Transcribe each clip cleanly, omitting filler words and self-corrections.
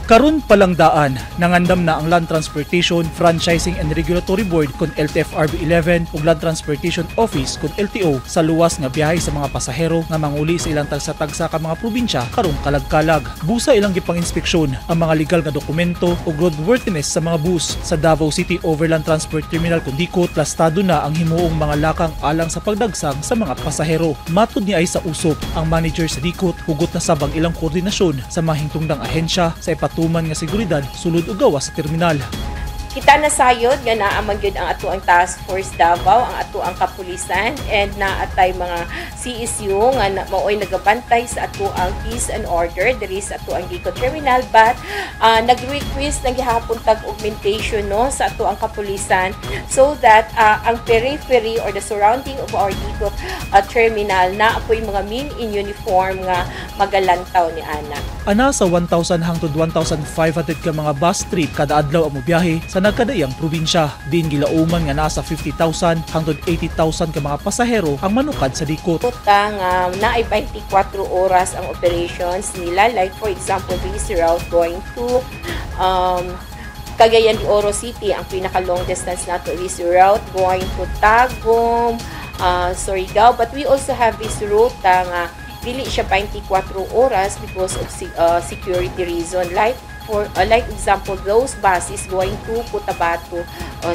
Karon palang daan, nangandam na ang Land Transportation, Franchising and Regulatory Board kon LTFRB 11 ug Land Transportation Office kon LTO sa luwas nga biyahe sa mga pasahero nga manguli sa ilang tagsa-tagsa ka mga probinsya karong kalagkalag. Busa ilang gipang-inspeksyon ang mga legal nga dokumento ug roadworthiness sa mga bus sa Davao City Overland Transport Terminal kon Dicot, plastado na ang himuong mga lakang alang sa pagdagsang sa mga pasahero. Matud ni ay sa Usop, ang manager sa Dicot, hugot na sab ang ilang koordinasyon sa mga hingtungdang ahensya sa ipatuman nga seguridad sulod ug gawas sa terminal. Kita na sayod nga naa man gyud ang ato ang Task Force Davao, ang ato ang kapulisan, and naa tay mga CSU nga na, maoy nagabantay sa ato ang peace and order diri sa ato ang Dicot Terminal, but nag-request na gihapon tag augmentation, no, sa ato ang kapulisan so that ang periphery or the surrounding of our Dicot terminal naa poy mga men in uniform nga magalantaw ni ana. Ana sa 1,000 hangtod 1,500 ka mga bus trip kada adlaw ang mobiyahe sa nagkadaiyang probinsya. Din gilauman nga nasa 50,000 hangtod 80,000 ka mga pasahero ang manukad sa Dicot. Puta nga naay 24 oras ang operations nila, like for example, this route going to Cagayan de Oro City, ang pinaka long distance nato is route going to Tagum, Surigao, but we also have this route nga dili siya 24 oras because of security reason, like example, those buses going to Cotabato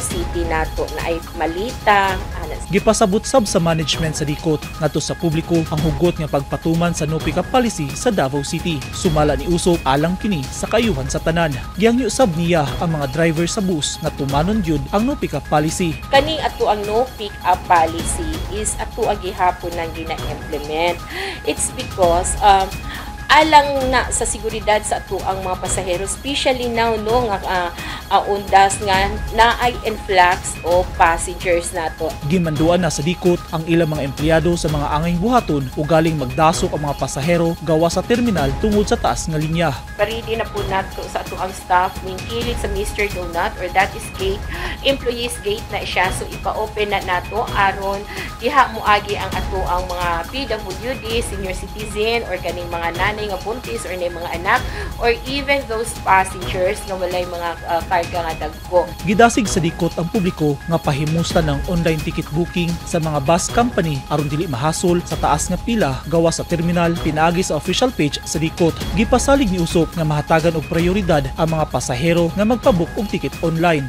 City nato na ay malita ana. Gipasabot sab sa management sa Dicot ngadto sa publiko ang hugot nga pagpatuman sa no pick up policy sa Davao City. Sumala ni Usop, alang kini sa kaayuhan sa tanan. Gihangyo sab niya ang mga driver sa bus nga tumanon gyud ang no pick up policy. Kaning ato ang no pick up policy is ato ang gihapon nang gina-implement. It's because alang na sa seguridad sa ato ang mga pasahero, especially now, no, nga undas nga naay influx of passengers nato. Gimanduan na sa Dicot ang ilang mga empleyado sa mga angayng buhaton o galing magdasok ang mga pasahero gawas sa terminal tungod sa taas nga linya. Paridi na po nato sa ato ang staff ning kilid sa Mr. Donut or that is gate, employees gate na siya, so ipa-open na nato aron diha moagi ang ato ang mga PWD, senior citizen, or kaning mga nanay nga buntis or nay mga anak, or even those passengers nga walay mga karga nga dagko. Gidasig sa Dicot ang publiko nga pahimusta ng online ticket booking sa mga bus company aron dili mahasol sa taas nga pila gawas sa terminal pinaagi sa official page sa Dicot. Gipasalig ni Usop nga mahatagan og prioridad ang mga pasahero nga magpabook og ticket online.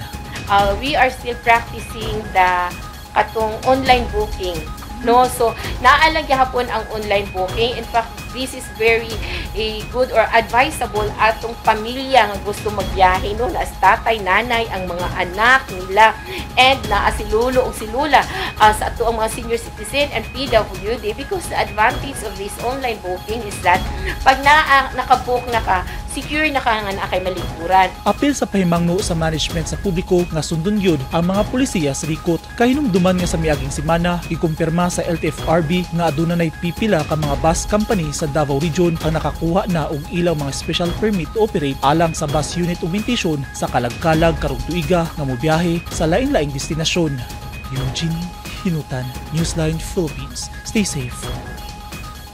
We are still practicing the katong online booking, no? So naa lang gihapon ang online booking. In fact, this is very a good or advisable atong pamilya nga gusto magbiyahe, no, na tatay, nanay, ang mga anak nila, and naa si lolo ug si lola, sa ato ang mga senior citizen and PWD, because the advantage of this online booking is that pag naa nakabook na ka, secure na ka nga naa kay malingkuran. Apil sa pahimangno sa management sa publiko nga sundon gyud ang mga pulisiya sa Dicot. Kahinumduman nga sa miaging semana, gikumpirma sa LTFRB nga aduna nay pipila ka mga bus company sa Davao Region ang nakakuha na og ilang mga special permit to operate alang sa bus unit augmentation sa kalagkalag karong tuiga nga mobiyahe sa laing-laing destinasyon. Eugene Hinutan, Newsline Philippines. Stay safe.